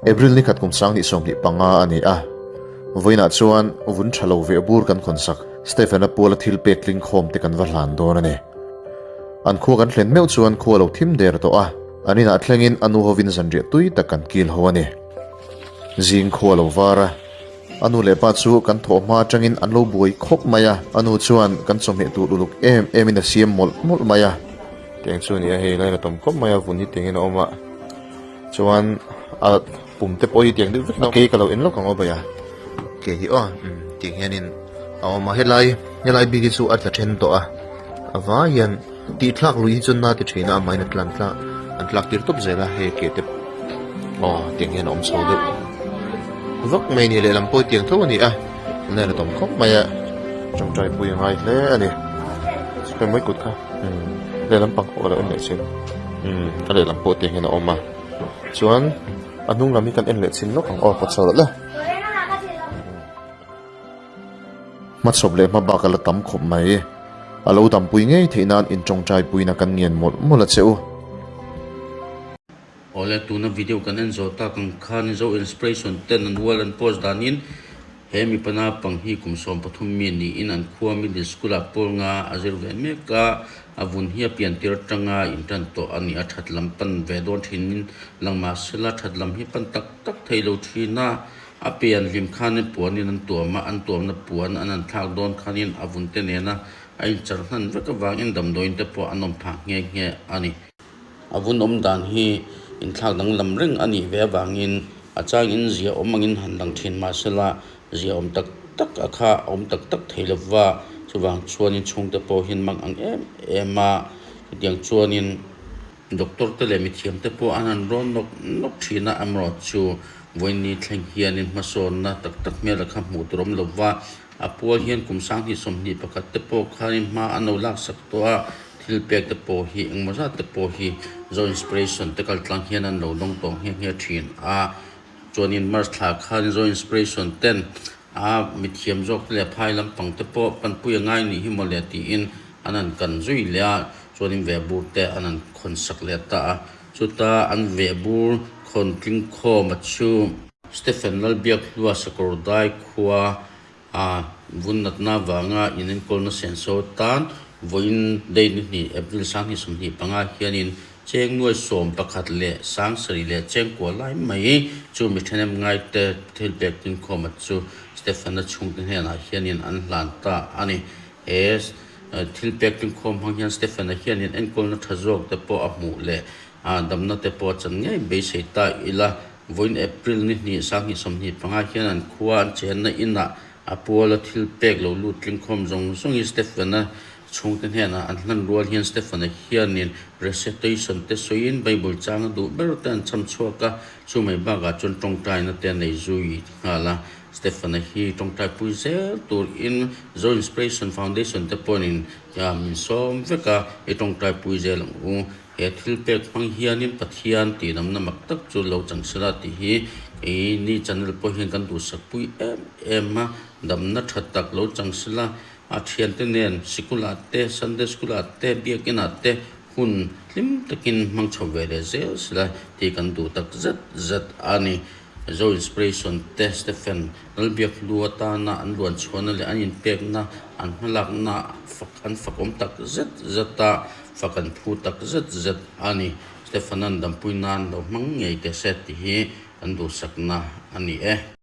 April ni khat kum 2025 a ni a, vawiinah chuan vun tha lo veh bur kan khawnsak Stephen-a puala thil pek tling khawm te kan va hlan dawn a ni. An khua kan thlen meuh chuan khua lo thim der tawh a, an inah thlengin a nu hovin zanriah tui tak kan kil ho a ni. Zing khua lo var a, a nu leh pa chu kan thawh hma atangin an lo buai khawp mai a, a nu chuan kan chawhmeh tur uluk em emin a siam mawlh mawlh mai a. Tiang chu a ni a, hei lain a tam khawp mai a, vun hi tiangin a awm a, chuan a pum te pawh hi tiang deuh vek a ke ka lo en lawk ang aw bawiha, ke hi aw umm tiang hianin a awm a, helai helai bik hi chu a tla then tawh a, a vai hian tih thlak lui hi chu na ti thin a amahin a tlan tlak an tlak tir tawp zel a, hei ke te aw tiang hian a awm chho deuh vak mai a ni, lehlam pawh hi tiang tho a ni a. Nen a tam khawp mai a, tawngtai pui a ngai hle a ni. Hei mai kut kha umm lehlam pang pawh ka lo en leh chin umm a lehlam pawh tiang hian a awm a chuan a hnung lam hi kan en leh chin lawk ang aw kawt chho loh le. Hmachhawp leh hma bak a la tam khawp mai. A lo dampui ngei theih nan in tawngtai puina kan ngen mawlh mawlh a che u. Awle tuna video kan en zawh tak ang khan Zo Inspiration ten an wall an post danin he mipa naupang hi kum 13 mi niin an khua middle school ah pawl nga a zir ve mek a, a vun hi a pian tir atanga intan tawh a ni a, that lam pan ve dawn thinin lang mahsela that lam hi pan tak tak thei lo thin a, a pian hlim khanin puanin an tuam a, an tuamna puan an an thlak dawn khanin a vun te nena a incharh hnan vek avangin damdawiin te pawh an awm phah nghe nghe a ni. A vun awm dan hi inthlak danglam reng a nih ve avangin a changin zia awm angin han lang thin mahsela zia awm tak tak a kha a awm tak tak thei lova, chuvang chuanin chhungte pawh hian mang ang em em a, chutiang chuanin doctor te leh mithiam te pawh an han rawn nawk nawk thin a, amaherawhchu vawiin thleng hianin hmasawnna tak tak hmel a kha hmuh tur awm lova, a pual hian kum 2021 te pawh khanin hma an lo laksak tawh a. Thil pek te pawh hi engmaw zat te pawh hi Zo Inspiration te kal tlang hian an lo dawng tawh nghe nghe thin a, chuanin March thla khan Zo Inspiration ten a mithiam zawk te leh phai lampang te pawh panpui a ngai nih hi mawle tiin an han kan zui leh a, chuanin vehbur te an han khawn sak leh ta a, chuta an vehbur khawn tling khawm a chu. Stephen Lalbiakhlua Sakawrdai khua A vun natna vanga inenkawlna senso tan vawiin date ni hnih April 2025 hianin cheng nuai 11 leh 7000 leh cheng kua lai mai chu mi thenem ngaite thil pek tinkhawma chu Stefan-a chhungte hnenah hianin an hlan ta a ni. He thil pek tinkhawm hmang hian Stefan-a hianin enkawlna tha zawk te pawh a hmuh leh damna te pawh a chan ngei beisei ta ila. Vawiin April ni hnih 2025 hian an khua an chenna inah a puala thil pek lo lut tlingkhawm zawng zawngin Stephen-a chhungte hnenah an hlan rual hian Stephen-a hianin recitation te sawiin Bible chang a duh ber te an cham chhuak a, chu mai bakah chuan tawngtaina te a nei zui nghal a. Stephen-a hi tawngtai pui zel turin Zo Inspiration Foundation te pawhin min sawm vek a, i tawngtai pui zel ang u. He thil pek hmang hianin Pathian tihnamna mak tak chu lo chang sela tih hi kei ni channel pawh hian kan duhsak pui em em a, damna tha tak lo chang sela, a thiante nen sikulah te, Sunday school ah te, biakinah te hun hlim takin hmang chho ve leh zel sela tih kan duh tak zet zet a ni. Zo Inspiration te Stephen Lalbiakhlu atana an luan chhuahna leh an inpekna an hmalakna fak an fakawm tak zet zet a, fak an phu tak zet zet a ni. Stephen-a'n dampui nan lo hmang ngei teh se tih hi kan duhsakna a ni e.